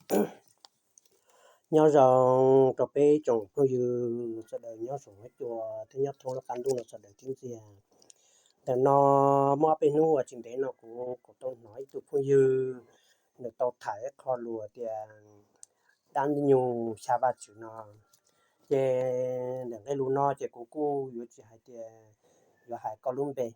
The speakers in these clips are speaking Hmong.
Nyob zoo rau peb tsoom phooj ywg sawv daws nyob saum huab cua thiab nyob thoob lub qab ntuj no sawv daws tib ntxiag. Ntawm no muaj ob peb hnub uas tsis ntev no kuv kuv tau hnov ib tug phooj ywg nws tau tham ib qho lus tias dab ntxwg nyoog xya Vajtswv no. Ces ntawm nqe lus no ces kuv kuj yuav tsis hais tias yuav hais koj lub npe.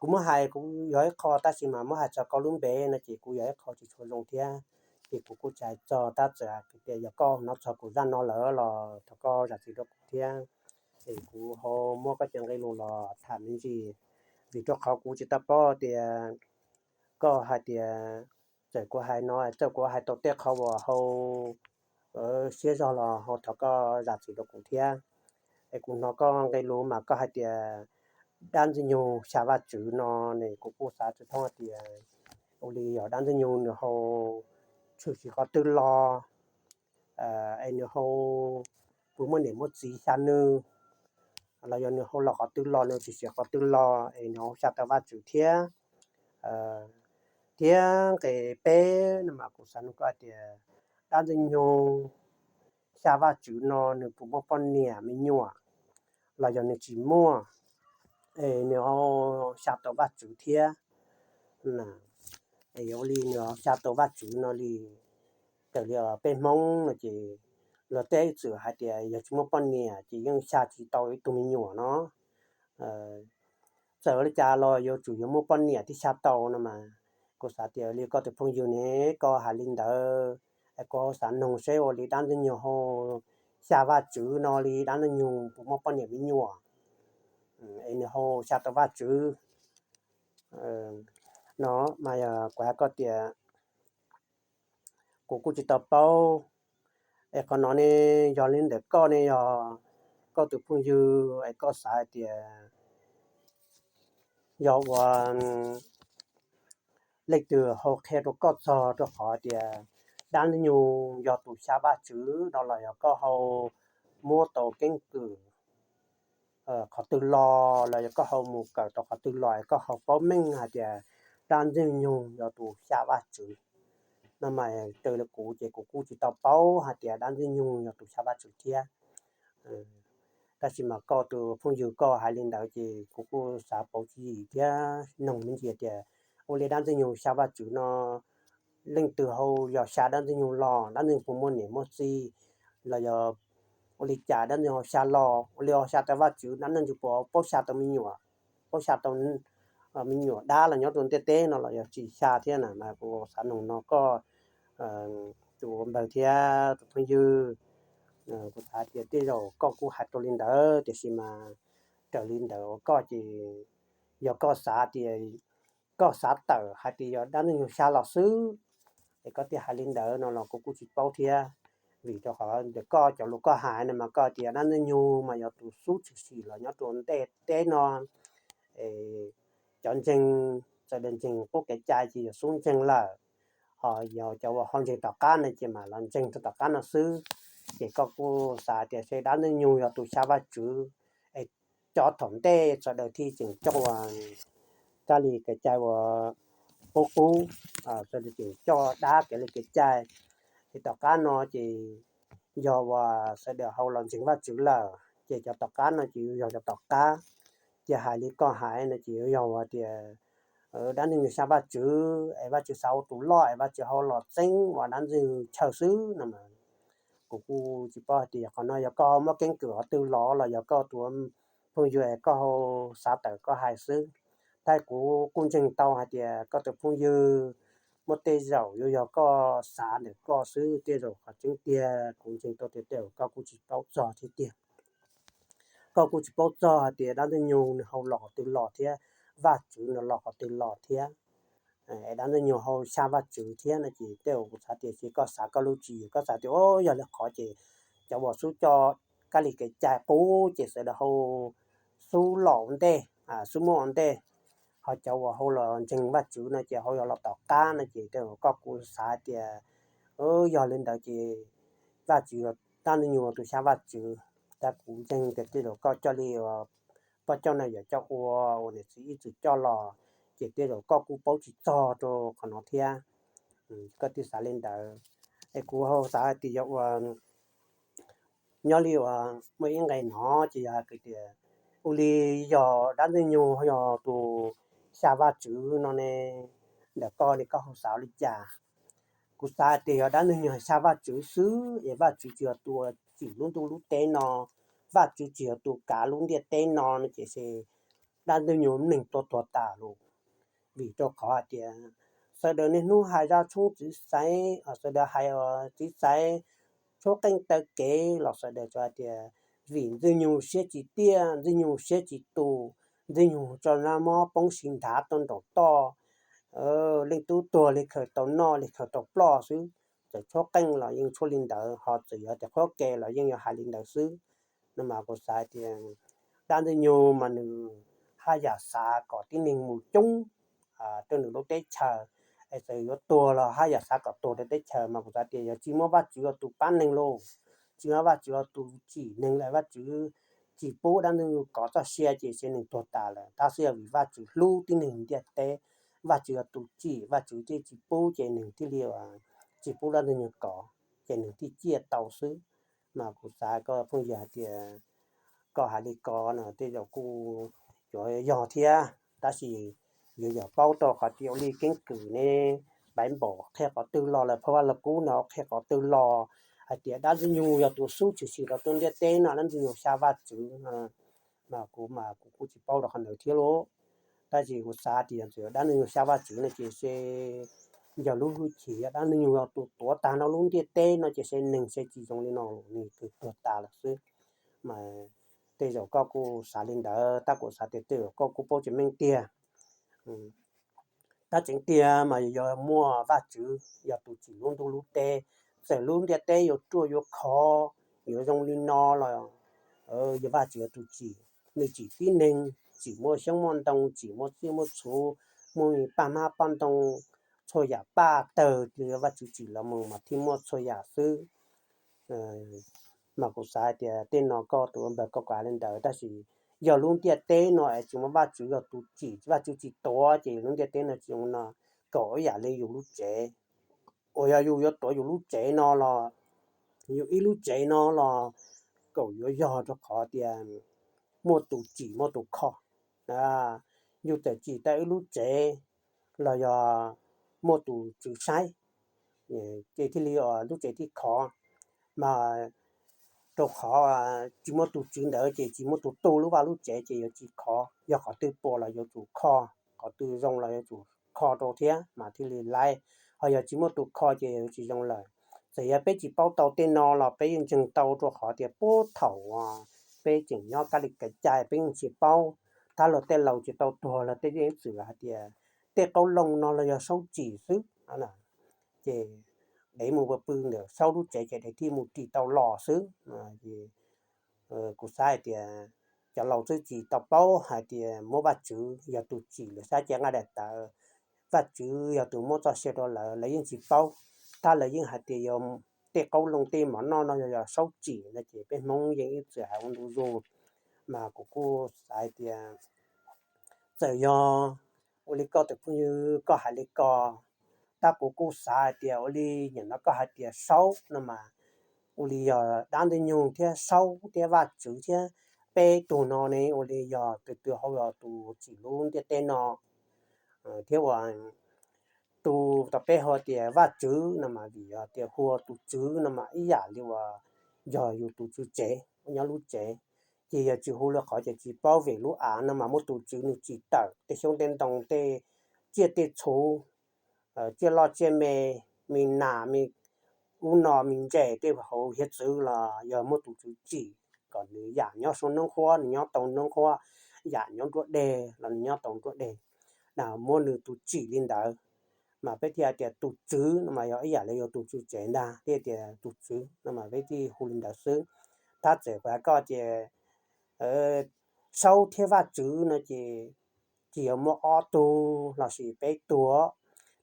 Kuv muab hais kuv yog ib qho, tab sis mas muab hais txog koj lub npe no ces kuv yog ib qho tsis tshua zoo thiab. Ces kuv kuj tsis hais txog, tab txawm hais tias yog koj hnov txog kuv zaj no lawm los thov koj zam txim rau kuv thiab. Es kuv ho muab koj cov nqe lus los tham me ntsis, vim rau qhov kuv tsis tau paub tias koj hais tias, txawm kuv hais no, txawm kuv hais tau tej qhov uas hau siab zog los ho thov koj zam txim rau kuv thiab. Es kuv hnov koj nqe lus mas koj hais tias dab ntxwg nyoog xya Vajtswv no ne, kuv kuj xav tsis thoob hais tias ua li yog dab ntxwg nyoog nws hau tshwm sim qhov twg los, es nws hau puas muaj niam muaj txiv xya nws, los yog nws hau los qhov twg los, nws tshwm sim qhov twg los es nws hau xya tau Vajtswv thiab. Thiab nqe peb no mas kuv xav nug koj hais tias dab ntxwg nyoog xya Vajtswv no nws puas muaj poj niam me nyuam los yog nws tsis muaj, es nws ho xya tau Vajtswv thiab. Es ua li nws ho xya tau Vajtswv no li, raws li peb Hmoob no ces luag tej txwm hais tias yog tsis muaj poj niam ces yeej xya tsis tau ib tug me nyuam no. Txawm li cas los yuav tsum yuav muaj poj niam thiaj xya tau no mas, kuv xav tias li koj tus phooj ywg ne, koj hais li ntawd, es kuv xav noog seb ua li dab ntxwg nyoog hau xya Vajtswv no li dab ntxwg nyoog puas muaj poj niam me nyuam es nws hau xya tau Vajtswv no mas yog kuv hais koj tias kuv kuj tsis tau paub. Es qhov no ne, yog li ntawm koj ne, yog koj tus phooj ywg es koj xav hais tias yog ua leej twg hau qhia rau koj txog rau qhov tias dab ntxwg nyoog yog tus xya Vajtswv no los yog koj hau muab tau keeb kwm qhov twg los, los yog koj hau mus kawm tau qhov twg los es koj hau paub meej hais tias dab ntxwg nyoog yog tus xya Vajtswv no mas, raws li kuv ces kuv kuj tsis tau paub hais tias dab ntxwg nyoog yog tus xya Vajtswv thiab. Tab sis mas koj tus phooj ywg koj hais li ntawd ces kuv kuj xav pauv tswv yim thiab noog me ntsis tias ua li dab ntxwg nyoog xya Vajtswv no, leej twg hau yog xya dab ntxwg nyoog los, dab ntxwg nyoog puas muaj niam muaj txiv, los yog ua li cas dab ntxwg nyoog hau xya los, ua li hau xya tau Vajtswv, dab ntxwg nyoog puas paub xya tau me nyuam, paub xya tau me nyuam dab los nyob rau ntiaj teb no los yog tsis xya thiab na mas kuv xav noog no koj tus npawg thiab tus phooj ywg. Kuv xav tias tej zaum koj kuj hais tau li ntawd, tiam sis mas raws li ntawd uas koj ces yog koj xav tias, koj xav tawm hais tias yog dab ntxwg nyoog xya los xwb, es koj thiaj hais li ntawd no los kuv kuj tsis paub thiab. Vim rau qhov ntawm koj cov lus koj hais no mas koj tias dab ntxwg nyoog mas yog tus xub tshwm sim los nyob rau ntiaj teb no, cov ntseeg, sawv daws ntseeg qub kev cai ces yog xub ntseeg lawm, ho yog cov uas ho ntseeg tom qab no ces mam los ntseeg rau tom qab no xwb. Ces koj kuj xav tias seb dab ntxwg nyoog yog tus xya Vajtswv, es cov thaum ntej sawv daws thiaj tseem coj kab li kev cai uas qub qub, sawv daws tseem coj dab kev li kev cai, es tom qab no ces yog uas sawv daws hau los ntseeg Vajtswv lawm ces cov tom qab no ces yuav yog cov tom qab. Ces hais li koj hais no ces yuav yog uas tias dab ntxwg nyoog xya Vajtswv es Vajtswv xav ua tus loj es Vajtswv hau los txeeb uas dab ntxwg nyoog chaw xwb no mas, kuv kuj tsis paub hais tias qhov no yog koj muab keeb kwm qhov twg los los yog koj tus phooj ywg es koj hau xav tawm koj hais xwb. Tab kuv kuj ntseeg tau hais tias koj tus phooj ywg muaj tej zaum yuav yog koj xav ntawm koj xwb, tej zaum qhov tseeb tiag kuv ntseeg tau tias tej zaum koj kuj tsis paub txog thiab tiag. Koj kuj tsis paub txog hais tias dab ntxwg nyoog nws hau los qhov twg los thiab, Vajtswv nws los qhov twg los thiab. Es dab ntxwg nyoog hau xya Vajtswv thiab no ces tej zaum kuv xav tias ces koj xav koj lub tswv yim, koj xav tias o yog li qhov ces cov uas xub coj kab li kev cai qub ces sawv daws hau xub los ua ntej, xub muab ua ntej, ho cov uas hau los ntseeg Vajtswv no ces hau yog los tom qab no ces tej zaum koj kuj xav tias yog li ntawd ces Vajtswv, dab ntxwg nyoog tus xya Vajtswv. Tab kuv ntseeg tias tej zaum koj coj li poj coj no yog coj ua uas niam txiv ib txwm coj los, ces tej zaum koj kuj paub tsis txog rau qhov no thiab. Koj twb xav li ntawd, Es kuv ho xav hais tias yog ua nyob li uas muaj ib nqe no ces yog hais tias ua li yog dab ntxwg nyoog yog tus xya Vajtswv no ne, ntawm koj ne koj ho xav li cas? Kuv xav hais tias yog dab ntxwg nyoog xya Vajtswv xwb es Vajtswv tsis yog tus tsim lub ntuj lub teb no, Vajtswv tsis yog tus kav lub ntiaj teb no no ces dab ntxwg nyoog neeg tuag tuag tas lawm. Vim rau qhov hais tias sawv daws niaj hnub hais zaj tshoob txiv xaiv, sawv daws hais txiv xaiv tshuab qeej taw kev los sawv daws tsuas hais tias vim ntxwg nyoog siab tsis tiaj, ntxwg nyoog siab tsis tus, ntxwg nyoog tso nab mob poob siv nrhav tau nraum toj, leej tub tuag li khaws tau noj li khaws tau ploj xwb. Txawm tshuab qeej los yeej tshuab li ntawd, ho txawm yog tias qhuab ke los yeej yuav hais li ntawd xwb. No mas kuv xav tias dab ntxwg nyoog mas nws haj yam xav kom tib neeg mus coob rau nws lub teb chaws, es txawm yuav tuag los haj yam xav kom tuag rau teb chaws, mas kuv xav tias yog tsis muaj Vajtswv ua tus pab neeg lauj, tsis muaj Vajtswv ua tus tsim neeg lawm, Vajtswv tsis pub dab ntxwg nyoog kov txoj sia ces nws tuag tas lawm. Tab sis yog vim Vajtswv hlub tib neeg ntiaj teb, Vajtswv ua tus tsim, Vajtswv thiaj tsis pub ces nws thiaj li tsis pub dab ntxwg nyoog kov, ces nws thiaj ciaj tau xwb. Mas kuv xav koj phooj ywg hais tias koj hais li ko no tej zaum kuj yuav yog thiab, tab sis yuav yog paub rau qhov tias ua li keeb kwm ne, Bible qhia qhov twg los lawm, phau Vaj Lug Kub no qhia qhov twg los hais tias dab ntxwg nyoog yog tus xub tshwm sim rau tus ntiaj teb no, dab ntxwg nyoog xya Vajtswv no, mas kuv mas kuv kuj tsis paub rau qhov ntawd thiab lauj. Tab sis kuv xav tias txawm dab ntxwg nyoog xya Vajtswv no ces se yog lub hwj chim yog dab ntxwg nyoog yog tus tuav tag nrho lub ntiaj teb no ces se neeg se tsis zoo li no, nws twb tuag tas lawm xwb. Mas tej zaum koj kuj xav li ntawd, tab kuv xav tias tej zaum koj kuj paub tsis meej tiag. Tab tseeb tiag mas yog muaj Vajtswv yog tus tsim lub ntuj lub teb, txawm lub ntiaj teb yuav ruaj yuav khov, yuav zoo li no los yog Vajtswv yog tus tsim. Nws tsim tib neeg, tsim muaj xyoob muaj ntoo, tsim muaj txij muaj txhu, muaj paj hmab paj ntoo, txhua yam paj tawg li Vajtswv tsim los mus mas thiaj muaj txhua yam xwb. Mas kuv xav hais tias tej no koj tus ua npawg koj kuj hais li ntawd, tab sis yog lub ntiaj teb no es tsis muaj Vajtswv yog tus tsim, Vajtswv tsis tuav ces lub ntiaj teb no tsis zoo no, kom ib yam li yus lub tsev. Uas yog yus yuav tuav yus lub tsev no los, yus ib lub tsev no los kom yuav yog rau qhov tias muaj tus tsim muaj tus kho. Yus txawm tsim tau ib lub tsev los yog muaj tus tswv saib, ces thiaj li lub tsev thiaj khov. Mas rau qhov tsis muaj tus tswv ntawd ces tsis muaj tus tu lub vaj lub tsev ces yuav tsis khov. Yog qhov twg puas los yuav tsum kho, qhov twg zoo los yuav tsum kho rau thiab mas thiaj li laib. Ho yog tsis muaj tus kho ces yuav tsis zoo lawm. Txawm yog peb tsis paub tau tej no los peb yeej ntseeg tau rau qhov tias puag thaum peb tseem nyob kab li kev cai peb yeej tsis paub. Tab los tej laus tsis tau tuag los tej yeej txwm hais tias tej qoob loo no los yog saub tsim xwb. Ces dev mus pw ntawm saub lub tsev ces dev thiaj mus ris tau los xwb. Kuv xav hais tias cov laus twb tsis tau paub hais tias muab Vajtswv yog tus tsim lawv sab cev nqaij daim tawv, Vajtswv yog tus muab txoj sia rau lawv, lawv yeej tsis paub. Tab lawv yeej hais tias yog tej qoob loo tej mov noj no yog saub tsim no ces peb Hmoob yeej ib txwm hais ua ntu zus. Mas kuv kuj xav hais tias txawm yog ua li koj tus phooj ywg koj hais li ko, tab kuv kuj xav hais tias ua li nim no koj hais tias saub no mas ua li yog dab ntxwg nyoog thiab saub thiab Vajtswv thiab peb tug no ne ua li yog tus twg hau yog tus tsim lub ntiaj teb no. Thiab uas tus tau peb hu tias Vajtswv no mas vim yog tias hu ua tus tswv no mas ib yam li uas yog yus tus tswv tsev nyob lub tsev. Ces yog tsis hu li qhov ces tsis paub vim lub av no mas muaj tus tswv nws tsim tawm tej xyoob tej ntoo tej tsiaj tej txhu, tsiaj loj tsiaj me, me nas me ub no me ntses tej hauv hiav txwv los yog muaj tus tswv tsim kom nws yam nyob saum noob qhuab nws nyob tau noob qhuab, yam nyob nruab deg los nws nyob tau nruab deg. Muab nws tus tsim li ntawd, mas peb thiaj hais tias tus tswv no mas yog ib yam li yog tus tswv tsev ntag, thiaj tias tus tswv no mas peb thiaj hu li ntawd xwb. Tab txawm kuv hais koj tias saub thiab Vajtswv no ces tsis yog muaj ob tug lossis peb tug,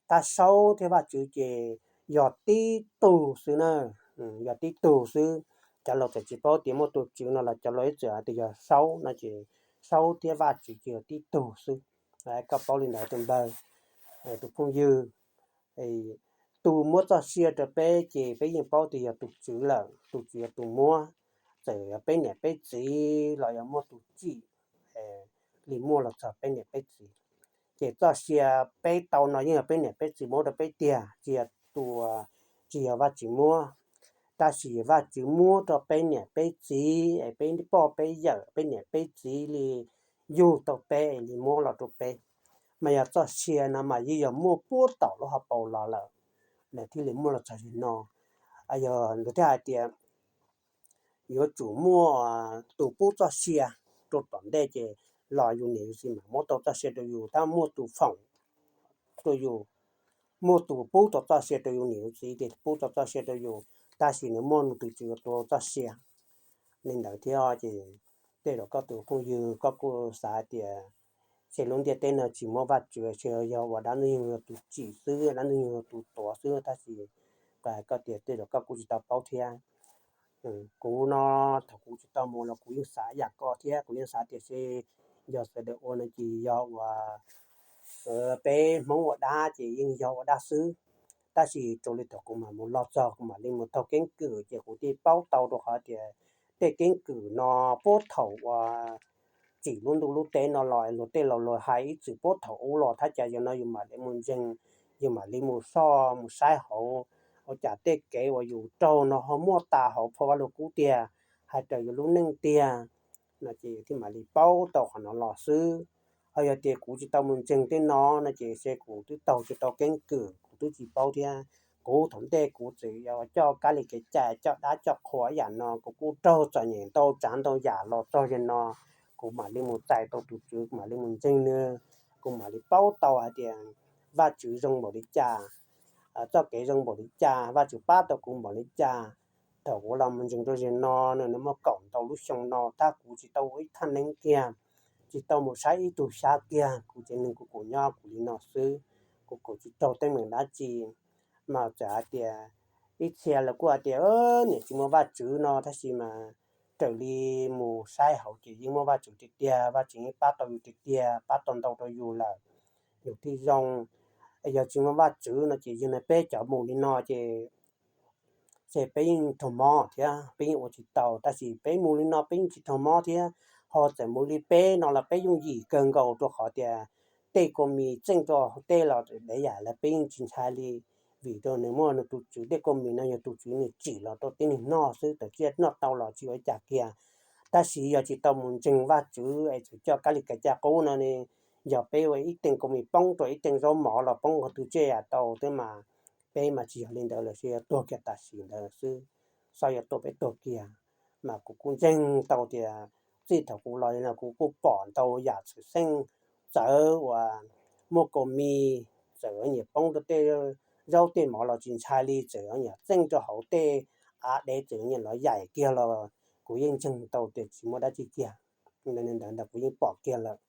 tab saub thiab Vajtswv ces yog tib tug xwb na, yog tib tug xwb. Cov laus txawm tsis paub tias muaj tus tswv no los cov laus ib txwm hais tias yog saub no ces saub thiab Vajtswv ces yog tib tug xwb. Koj paub li ntawd tus npawg, tus phooj ywg, tus muab txoj sia rau peb ces peb yeej paub tias yog tus tswv lawm, tus tswv yog tus muab, txawm yog peb niam peb txiv los yog muaj tus tsim li muaj los txog peb niam peb txiv. Ces txoj sia peb tau no yeej yog peb niam peb txiv muab rau peb tiag, tsis yog tus, tsis yog Vajtswv muab. Tab sis Vajtswv muab rau peb niam peb txiv es peb poj peb yawm peb niam peb txiv li yug tau peb es li muab los rau peb. Mas yog txoj sia no mas yeej yog muaj puag thaum lub hauv paus los lawm, lawv thiaj li muaj los txog li no. Yog ntawd thiaj hais tias yuav tsum muaj tus pub txoj sia rau tom ntej ces los yus niam yus txiv mas muab tau txoj sia rau yus, tab muaj tus foom rau yus, muaj tus pub tau txoj sia rau yus niam yus txiv ces pub tau txoj sia rau yus, tab sis nws muaj nws tus tswv ua tus txoj sia. Li ntawd thiab ces tej zaum koj tus phooj ywg koj kuj xav hais tias ces lub ntiaj teb no tsis muaj Vajtswv, tsis yog ua dab ntub yog tus tsim xwb, dab ntub yog tus tuav xwb, tab sis koj hais koj tias tej zaum koj kuj tsis tau paub thiab. Kuv no thaum kuv tsis tau mus los kuv yeej xav yam koj thiab, kuv yeej xav tias se yog sawv daws ua no ces yog ua peb Hmoob ua dab ces yeej yog ua dab xwb. Tab sis raws li thaum kuv mam mus los txog kuv mam li mus taug keeb kwm ces kuv thiaj paub tau rau qhov tias tej keeb kwm no puag thaum uas tsim lub ntuj lub teb no los luag tej laus luag hais ib txwm puag thaum ub los thaj cas yog no yus mam li mus ntseeg, yus mam li mus soj mus saib hauv, ua cas tej kev uas yus raug no ho muaj tas hauv phau Vaj Lug Kub tiag, hais raws yus lub neej tiag no ces yus thiaj mam li paub tau qhov no los xwb. Ho yog tias kuv tsis tau mus ntseeg tej no no ces se kuv twb taug tsis tau keeb kwm, kuv twb tsis paub thiab. Kuv thaum ntej kuv txawm yuav coj kab li kev cai, coj dab coj qhua ib yam no, kuv kuj raug txom nyem ntau tsav ntau yam los txog yam no, kuv mam li mus txais tau tus Tswv, kuv mam li mus ntseeg nws, kuv mam li paub tau hais tias Vajtswv zoo npaum li cas, txoj kev zoo npaum li cas, Vajtswv pab tau kuv npaum li cas. Thaum kuv los mus ntseeg rau zem no no nws muaj kaum ntau lub xyoo no tab kuv tsis tau ua ib thaj neeb kiag, tsis tau mus saib ib tug xyab kiag, kuv tsev neeg kuv kuj nyob kuv li no xwb, kuv kuj tsis raug teeb meem dab tsi. Mas txawm hais tias ib txhia lawv kuj hais tias niam tsis muaj Vajtswv no, tab sis mas raws li mus saib hauv ces yeej muaj Vajtswv tiag tiag, Vajtswv yeej pab tau yus tiag tiag, pab tau ntau rau yus lawm, yus thiaj zoo. Yog tsis muaj Vajtswv no ces yog no peb cov mus li no ces ces peb yeej raug mob thiab peb yeej ua tsis tau, tab sis peb mus li no peb yeej tsis raug mob thiab. Ho txawm mus li peb no los peb yooj yim kawg nkaus rau qhov tias tej kua mis txeej rau tej los dev yam lawv peb yeej tsis ntshai li, vim rau nws muaj nws tus Tswv, tej kua mis no yog tus Tswv nws tsim los rau tib neeg noj xwb, tawm tsiaj noj tau los tsis ua cas kiag. Tab sis yog tsis tau mus ntseeg Vajtswv es txawm coj kab li kev cai qub no ne, yog peb ua ib teeg kua mis poob rau ib teeg zaub mov los poob qhov twg tsiaj yam tau twb mas peb mas tsis yog li ntawd lawm, tsuas yog tuag kiag tam sim ntawd xwb, xyov yuav tuaj peb tuag kiag. Mas kuv kuj ntseeg tau tias txij thaum kuv los li no kuv kuj pom ntau yam txhawm xeeb, txawm uas muaj kua mis, txawm nyiam poob rau tej zaub tej mov los tsis ntshai li, txawm nyiam txeej rau hauv tej av dev txawm nyiam los yaim kiag los kuv yeej ntseeg tau tias tsis muaj dab tsi kiag. Ntawd ntawd kuv yeej pom kiag lawm.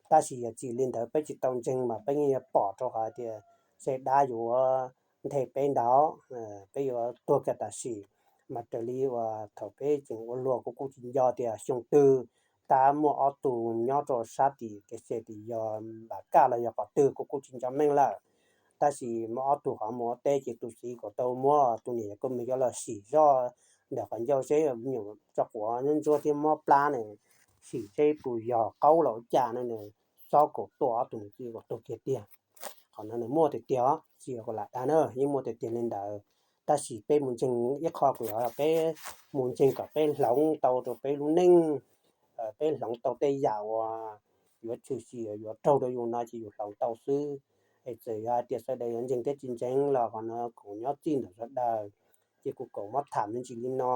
Tab sis yog tsis li ntawd peb tsis tau ntseeg mas peb yeej yuav pom rau qhov tias seb dab yuav nthe peb ntawd, peb yuav tuag kiag tam sim. Mas raws li uas thaum peb tseem ua luag kuv kuj tsis nco tias xyoo twg tab muaj ob tug nyob rau sab tim kev xes tim yog npam kaj los yog qhov twg kuv kuj tsis nco meej lawm. Tab sis muaj ob tug qhov mus ua teb ces tus txiv kom tau muab tus niam yog kua mis coj los sim zoj ntawm qhov ncauj seb nyuam tso quav ntsuab thiab mob plab ne, sim seb puas yog qaub los ua cas no, xob kaum tua ob tug niam txiv kom tuag kiag tiag. Qhov no nws muaj tiag tiag, tsis yog kuv lam dag na, yeej muaj tiag tiag li ntawd. Tab sis peb mus ntseeg ib qho kuv yog peb mus ntseeg kom peb hloov tau rau peb lub neej, peb hloov tau tej yam uas yuav tshwm sim yuav raug rau yus no ces yus hloov tau xwb. Es txawm yog hais tias sawv daws yuav ntseeg thiab tsis ntseeg los qhov no kuv nyob txij ntawm sawv daws, ces kuv kom muab tham me ntsis li no.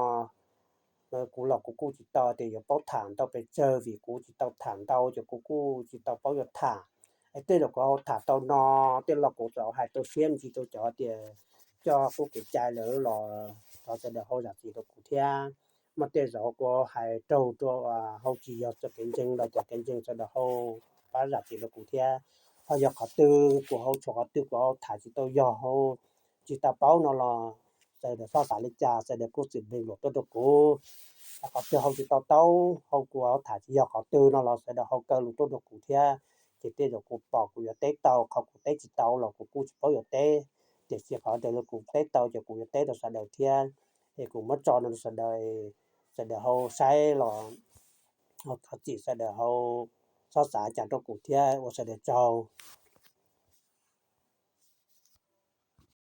Kuv los kuv kuj tsis tau tias yuav paub tham ntau pes tsawg vim kuv tsis tau tham ntau ces kuv kuj tsis tau paub yuav tham. Es tej zaum kuv ho tham tau no, tej los kuv txawm hais tau siab me ntsis rau cov tias coj kuj kev cai lawm los thov sawv daws ho zam txim rau kuv thiab. Muaj tej zaum kuv hais raug rau hau tsis yog txoj kev ntseeg los cov kev ntseeg sawv daws ho pab zam txim rau kuv thiab. Ho yog qhov twg kuv hau tshuav, qhov twg kuv hau tham tsis tau yog hau tsis tau paub no los sawv daws txhob xav li cas, sawv daws kuj txwm npeeg luam tuaj rau kuv. Qhov twg hau tsis tau taub, hau kuv hau tham tsis yog qhov twg no los sawv daws hau kaw lus tuaj rau kuv thiab. Ces tej zaum kuv pom kuv yuav teb tau, qhov kuv teb tsis tau los kuv kuj tsis paub yuav teb. Tiam sis qhov tias kuv teb tau ces kuv yuav teb rau sawv daws thiab, es kuv muab tso no rau sawv daws, sawv daws ho saib los ho thov txim, sawv daws ho txhob xav cas rau kuv thiab, ua sawv daws tsaug.